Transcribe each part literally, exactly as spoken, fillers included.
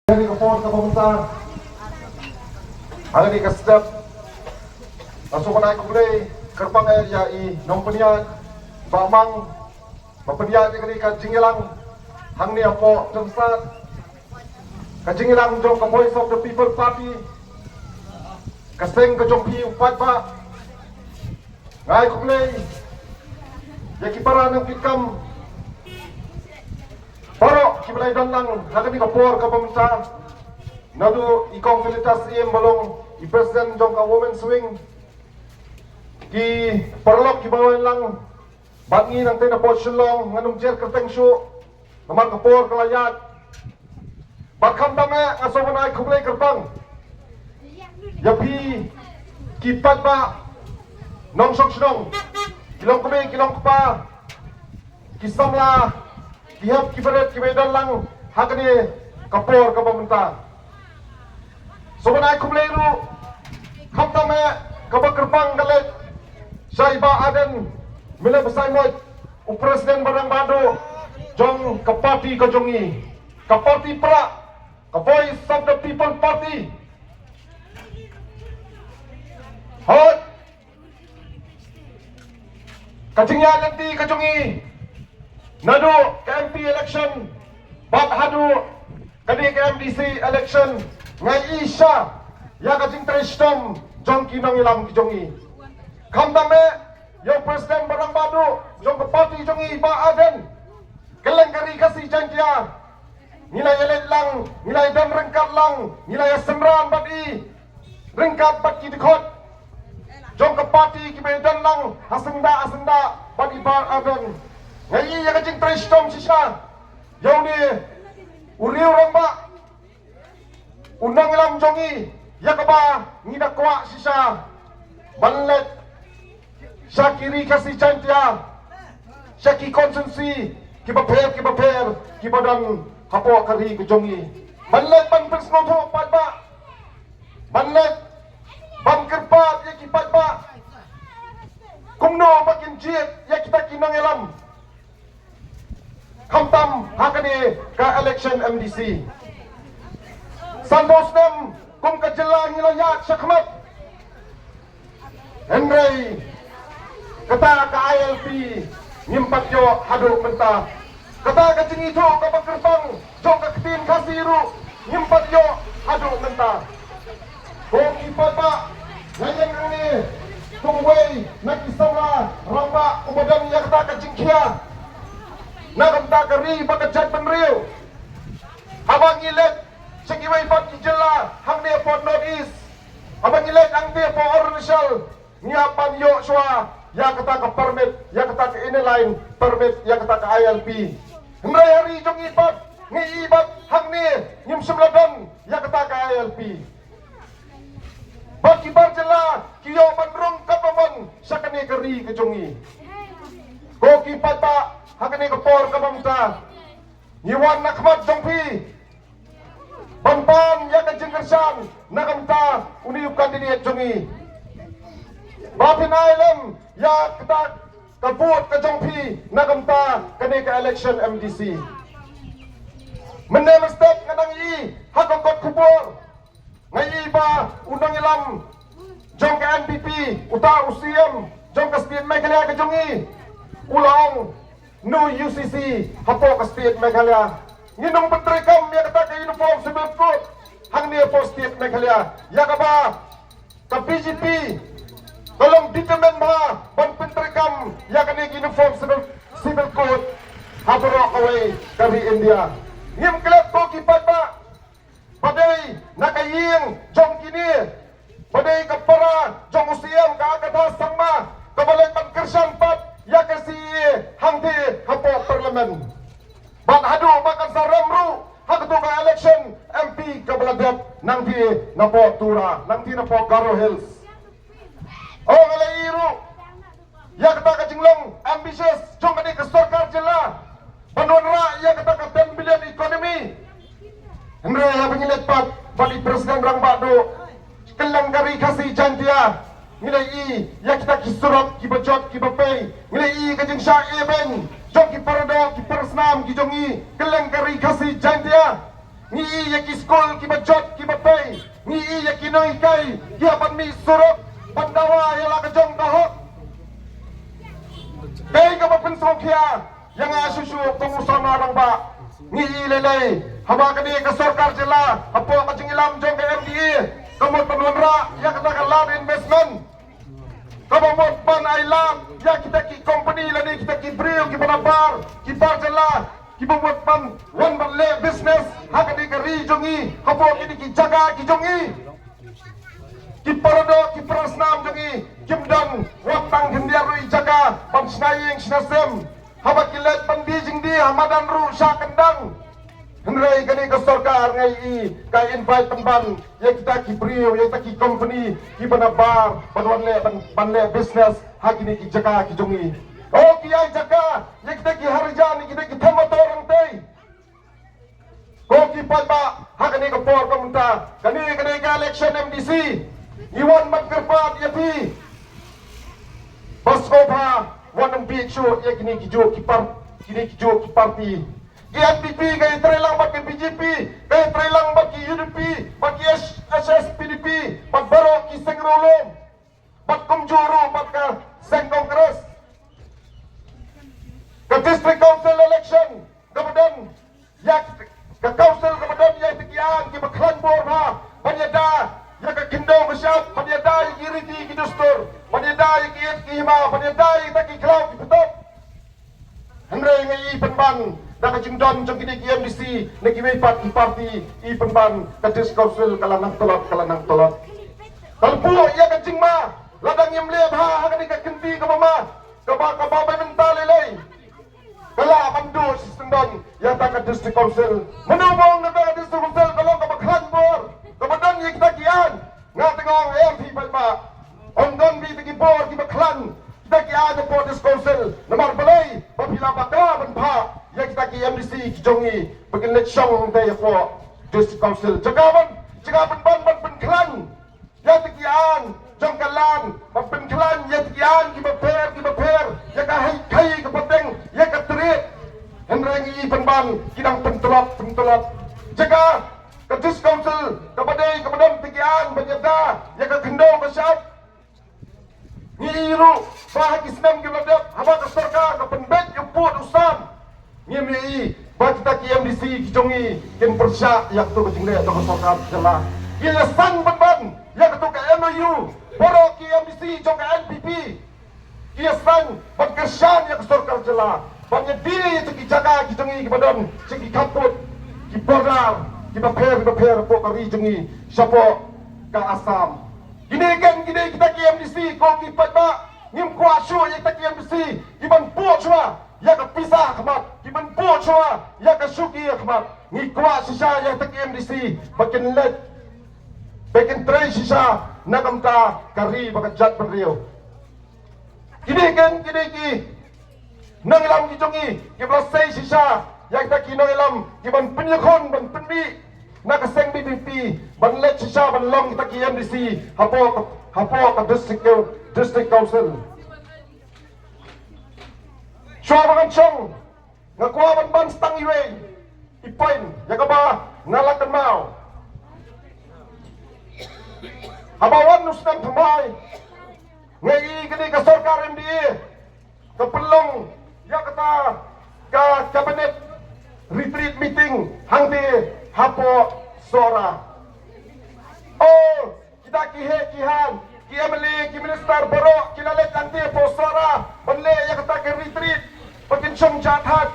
Kane ka por kaba mynta, ha kane ka step, nga sngewbha ban ai khublei kyrpang ïa i nongpynïaid, Bah Mang, ba pynïaid ïa kane ka jingïalang hangne hapoh Tynsad, ka jingïalang jong ka Voice of the People Party, ka seng ka jong phi u paidbah. Nga ai khublei ïa ki para nongkitkam baroh kiba la ïadon lang ha kane ka por kaba mynta. Naduh i Kong Felicitas Syiem ba long i president jong ka Women's Wing, ki paralok kiba wan lang bad ngi nangtei na pdeng Shillong, ngan ym jer kyrteng shuh namar ka por ka la ïaid. Bad khamtam eh nga sngewbha ban ai khublei kyrpang ïa phi ki paidbah nongshong shnong, ki long kmie ki long kpa, ki samla, ki hep ki barit kiba ïadon lang ha kane ka por kaba mynta. Sngewbha ban ai khublei ruh khamtam eh kaba kyrpang ka leit sha i Bah Ardent Miller Basaiawmoit, u president ba rangbah duh jong ka party ka jong ngi, ka party Prah, ka Voice of the People Party. Hooid, ka jingïaid lynti ka jong ngi naduh ka M P election bad haduh kane ka M D C election, nga ïohi shisha ïa ka jingtrei shitom jong ki nongïalam ki jong ngi. Khamtam eh ïa u president ba rangbah duh jong ka party jong ngi, Bah Ardent. Kylleng ka Ri Khasi Jaiñtia ngi la ïaleit lang, ngi la ïadon ryngkat lang, ngi la ïasynran bad i ryngkat bad ki dkhot jong ka party kiba ïadon lang ha syndah ha syndah bad i Bah Ardent. Nga ïohi ïa ka jingtrei shitom shisha ïa une u riew rangbah, u nongïalam jong ngi, ïa kaba ngi da kwah shisha ban leit sha ki Ri Khasi Jaiñtia, sha ki constituency kiba pher kiba pher kiba don hapoh ka ri ka jong ngi, ban leit ban pynsngewthuh paidbah, ban leit ban kyrpad ïa ki paidbah kumno ba kin jied ïa kita ki nongïalam. Khamtam ha kane ka election M D C, sanphew snem kum ka jylla ngi la ïaid shakhmat, hynrei kata ka I L P ngim pat ïoh haduh mynta. Kata ka jingithuh kaba kyrpang jong ka ktien Khasi ruh ngim pat ïoh haduh mynta. Ko ki paidbah, nga ïeng hangne kum uwei na ki samla rangbah uba don ïa kata ka jingkhia na ka bynta ka ri bad ka jaitbynriew. Haba ngi leit sha kiwei pat ki jylla hangne hapoh North East, haba ngi leit hangtei hapoh Arunachal, ngi hap ban ïoh shuwa ïa kata ka permit, ïa kata ka Inner Line Permit, ïa kata ka I L P. Hynrei ha ri jong ngi pat, ngi i pat hangne ngim shym la don ïa kata ka I L P. Bad ki bar jylla ki ïoh ban rung katba mon sha kane ka ri ka jong ngi. Ko ki paidbah, ha kane ka por kaba mynta ngi wan na khmat jong phi ban pan ïa ka jingkyrshan na ka bynta une u candidate jong ngi, ba phin ai lem ïa kata ka vote ka jong phi na ka bynta kane ka election M D C. Mynne mynstep nga dang i ha ka kot khubor, nga i ba u nongïalam jong ka N P P, uta u C M jong ka state Meghalaya ka jong ngi, u la ong no U C C hapoh ka state Meghalaya. Ngin ym pyntreikam ïa kata ka Uniform Civil Code hangne hapoh state Meghalaya, ïa kaba ka B J P ka long determined bha ban pyntreikam ïa kane ka Uniform Civil, Civil Code ha baroh kawei ka ri India. Ngim klet, ko ki paidbah, ba dei na ka ïing jong kine, ba dei ka para jong u C M ka Agatha Sangma kaba leit ban kyrshan pat ïa ka C A A hangtei hapoh Parliament. Bad haduh ba kan sa rem ruh ha kato ka election M P kaba la dep nangtei napoh Tura, nangtei napoh Garo Hills. Ong, nga la ïohi ruh ïa kata ka jinglong ambitious jong kane ka sorkar jylla ban wanrah ïa kata ka ten billion economy. Hynrei haba ngi leit pat bad i President Rangbah Duh, kylleng ka Ri Khasi Jaiñtia ngi la i ïa kita ki surok kiba jot kiba pei, ngi la i ka jingshah ebeiñ jong ki paradoh ki parasnam ki jong ngi kylleng ka Ri Khasi Jaiñtia. Ngi i ïa ki skul kiba jot kiba tei. Ngi i ïa ki nonghikai ki hap ban mih surok ban dawa ïa la ka jong ka hok. Kaei kaba pynsngewkhia ïa nga shuh shuh kum u samla rangbah. Ngi i lei lei haba kane ka sorkar jylla hapoh ka jingïalam jong ka M D A ka mut ban wanrah ïa kata ka land investment. Kaba mut ban ai lad ïa kita ki company lane kita ki briew kiba nabar ki bar jylla kiba mut ban wan ban leh business ha kane ka ri jong ngi hapoh kine ki jaka ki jong ngi. Ki paradoh ki parasnam jong ngi kim don wat tang khyndiat ruh i jaka ban shna ïing shna sem. Haba ki leit ban die jingdie ha madan ruh sha kyndang. Hynrei kane ka sorkar ngi i ka invite pynban ïa kita ki briew ïa kita ki company kiba nabar ban wan leh ban, ban leh business ha kine ki jaka ki jong ngi. O ki ai jaka ïa kita ki harijan ïa kita ki thamator hangtei. Ko ki paidbah ha kane ka por ka mynta kane kane ka election M D C ngi wan ban kyrpad ïa phi. Bas ko pha wan ym bieit shuh ïa kine ki juh ki par kine ki juh ki parti. Ki N P P ka ïatrei lang bad ki B J P ka ïatrei lang bad ki U D P bad ki H S P D P bad baroh ki seng riewlum. Bad kumjuh ruh bad ka seng Congress. Ka District Council election kaba don ïa ka council kaba don ïa ki aiñ kiba khlaiñ bor bha ban ïada ïa ka khyndew ka shyiap ban ïada ïa ki riti ki dustur ban ïada ïa ki ïit ki hima ban ïada ïa kita ki khlaw ki pynthop. Hynrei nga i pynban da ka jingdon jong kine ki M D C na kiwei pat ki parti i pynban ka District Council ka la nang tlot ka la nang tlot. Ka la buh ïa ka jingma lada ngim leh bha ha kane ka kynti kaba ma kaba kaba ba mynta lei lei. Ka la ban duh shi syndon ïa ta ka District Council. Mano ba ong kata ka District Council ka long kaba khlaiñ bor kaba don ïa kita ki aiñ. Nga tang ong em phi paidbah. Ong don beit ki bor kiba khlaiñ kita ki aiñ hapoh District Council. Namar balei ba phi la bakla ban phah ïa kita ki M D C ki jong ngi ba kin leit shong hangtei hapoh District Council. Jaka ban jaka ban ban ban pynkhlaiñ ïa kita ki aiñ jong ka land ban pynkhlaiñ ïa kita ki aiñ kiba pher kiba pher ïa ka hei kai ka pateng ïa ka trit. Hynrei ngi i pynban ki dang pyntlot pyntlot. Jaka ka District Council kaba dei kaba don kita ki aiñ ban ïada ïa ka khyndew ka shyiap. Ngi i ruh ba ha ki snem kiba la dep haba ka sorkar ka pynbeit ïa u pud u sam. Ngim i ba kita ki M D C ki jong ngi kin pyrshah ïa katu ka jingleh jong ka sorkar jylla. Ki la sanh pynban ïa katu ka M O U baroh ki M D C jong ka N P P. Ki la sanh ban kyrshan ïa ka sorkar jylla ban ïadie ïa ki jaka ki jong ngi kiba don sha ki khappud ki border kiba pher kiba pher hapoh ka ri jong ngi shapoh ka Assam. Kine ken kine kita ki M D C ko ki paidbah ngim kwah shuh ïa kita ki M D C ki ban buh shuwa ïa ka pisa ha khmat ki ban buh shuwa ïa ka shuki ha khmat. Ngi kwah shisha ïa kita ki M D C ba kin leit ba kin trei shisha na ka bynta ka ri bad ka jaitbynriew. Kine ken kine ki nongïalam ki jong ngi ki ba la sei shisha ïa kita ki nongïalam ki ban pynïakhun ban pynmih na ka seng B P P ban leit shisha ban long kita ki M D C hapoh hapoh ka district district council. Shuwa ba ngan shong nga kwah ban ban stang iwei i point ïa kaba nga la kynmaw. Haba wan u snem thymmai nga i kane ka sorkar M D A ka pynlong ïa kata ka cabinet retreat meeting hangtei hapoh Sohra. Oh, kita ki heh ki hain ki M L A ki minister baroh ki la leit hangtei hapoh Sohra ban leh ïa kata ka retreat ba kin shong jahthait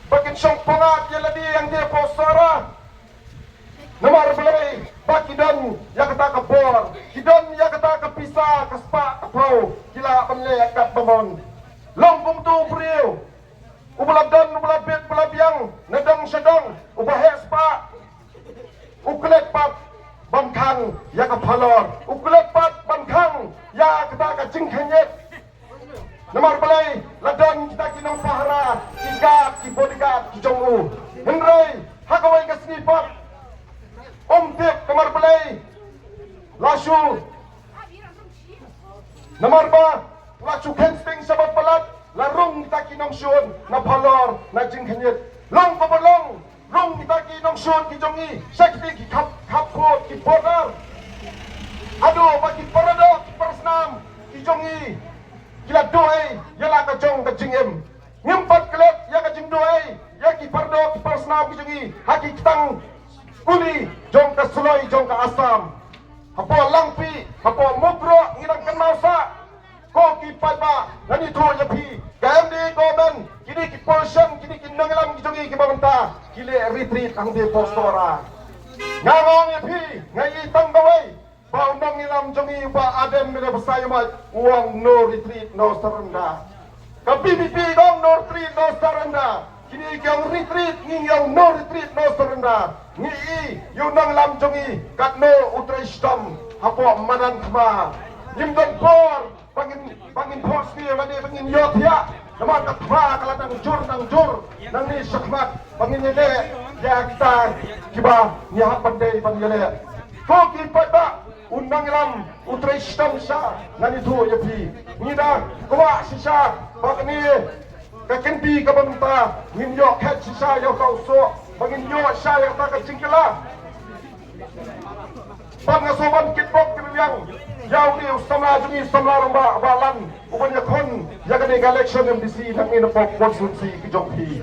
ba kin shong pyngngad ïa lade hangtei hapoh Sohra. Namar balei ba ki don ïa kata ka bor ki don ïa kata ka pisa ka spah ka phew ki lah ban leh kat ba mon. Long kum utu u briew uba la don uba la bit uba la biang na dong sha dong uba heh spah u klet pat ban khang ïa ka phalor u klet pat ban khang ïa kata ka jingkhynñiat. Namar balei la don kita ki nongpahara ki guard ki bodyguard ki jong u. Hynrei ha kawei ka sngi pat um tip namar balei la shu namar ba la shu kheiñ sting shabar palat la rung kita ki nongshun na phalor na jingkhynñiat. Long kaba long Rung kita ki nongshun ki jong ngi sha kine ki khap, khap khot ki border. Haduh ba ki paradoh ki parasnam ki jong ngi ki la duwai ïa la ka jong ka jingim. Ngim pat klet ïa ka jingduwai ïa ki paradoh ki parasnam ki jong ngi ha ki ktang kuli jong ka suloi jong ka Assam. Hapoh Langpih, hapoh Mukroh ngi dang kynmaw sah. Ko ki paidbah, ngan ïathuh ïa phi, ka M D A government, kine ki politician, kine ki nongïalam ki jong ngi kiba mynta ki leh retreat hangne hapoh Sohra. Nga ong ïa phi, nga ïohi tang kawei ba u nongïalam jong ngi u Bah Ardent Miller Basaiawmoit u ong no retreat, no surrender. Ka V P P ka ong no retreat, no surrender. Kine ki ong retreat, ngi ngi ong no retreat, no surrender. Ngi ïohi ïa u nongïalam jong ngi katno u trei shitom hapoh madan thma. Ngim don por ba ngin, ba ngin phohsniew lane ba ngin ïohthiah. Namar ka thma ka la dang jur, dang jur nangne shakhmat ba ngin ïaleh ïa kita kiba ngi hap ban dei ban ïaleh. Ko ki paidbah, u nongïalam u trei shitom shisha, ngan ïathuh ïa phi. Ngi da kwah shisha ba kane ka kynti kaba mynta ngin ïoh khet shisha ïa uta u soh, ba ngin ïoh shisha ïa kata ka jingkylla. Bad nga shu ban kitbok kitrwiang ïa une u samla jong ngi, samla rangbah Bah Lan, u ban ïakhun ïa kane ka election M D C nangne napoh constituency ka jong phi.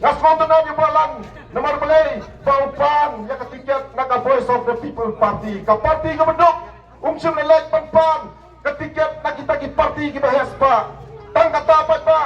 Nga sngewtynnat ïa Bah Lan namar balei ba u pan ïa ka tiket na ka Voice of the People Party, ka party kaba duk. Um shym la leit ban pan ka tiket na kita ki party kiba heh spah. Tang kata paidbah,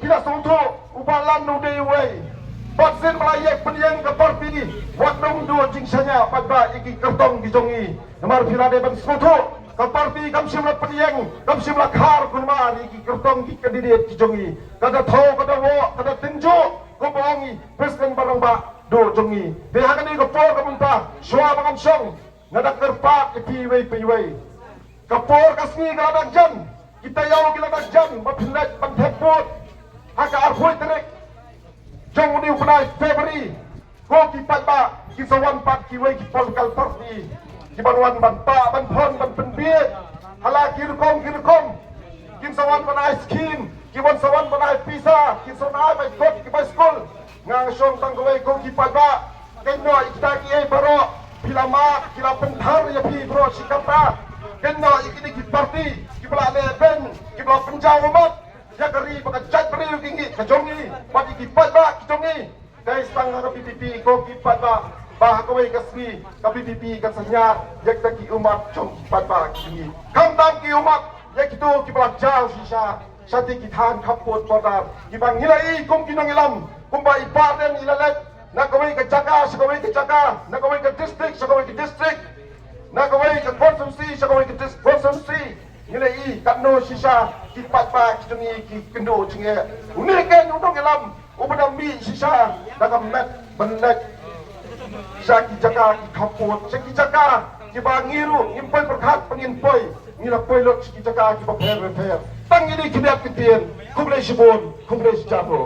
phi la sngewthuh u Bah Lan u dei uwei. Bad shisien ba la ïeng pynïeng ka party, wat nym duh jingshaniah paidbah ïa ki kyrtong ki jong ngi. Namar phi la dei ban sngewthuh, ka party kam shym la pynïeng, kam shym la khar kulmar ïa ki kyrtong ki candidate ki jong ngi. Ka da thew, ka da woh, ka da tynjuh, kumba ong i President ba rangbah duh jong ngi. Dei ha kane ka por ka mynta, shuwa ba ngan shong, nga da kyrpad ïa phi iwei pa iwei. Ka por ka sngi ka la dang jan, ki taïew ki la dang jan, ba phin leit ban thep vote ha ka arphew tarik jong une u bnai February. Ko ki paidbah, kin sa wan pat kiwei ki political party kiban wan ban pah ban phon ban pynbiej ha la ki rukom ki rukom. Kin sa wan ban ai skim, kin sa wan ban ai pisa, kin sa wan ai bai kot ki bai skul. Nga shong tang kawei ko ki paidbah. Kynnoh ïa kita kiei baroh, phi la mad, ki la pynthar ïa phi baroh shi katta. Kynnoh ïa kine ki party kiba la leh beiñ, kiba la pynjaw ummat ïa ka ri bad ka jaitbynriew ki ngi, ka jong ngi bad ïa ki paidbah ki jong ngi. Dei tang ha ka V P P ko ki paidbah, ba ha kawei ka sngi ka V P P kan sa ñiad ïa kita ki ummat jong ki paidbah ki jong ngi. Khamtam ki ummat ïa kito kiba la jaw shisha sha ki thain khappud border, kiba ngi la i kum ki nongïalam, kumba i Bah Ardent i la leit na kawei ka jaka sha kawei ka jaka, na kawei ka district sha kawei ka district, na kawei ka constituency sha kawei ka dis-, constituency. Ngi la i katno shisha ki paidbah ki jong ngi ki kynduh jingeh. Une keiñ u nongïalam uba da mih shisha da ka met ban leit sha ki jaka ki khappud, sha ki jaka kiba ngi ruh ngim poi pyrkhat ba ngin poi. Ngi la poi lut sha ki jaka kiba pher ba pher. Tang ine i khyndiat ktien. Khublei shibun, khublei shihajar nguh.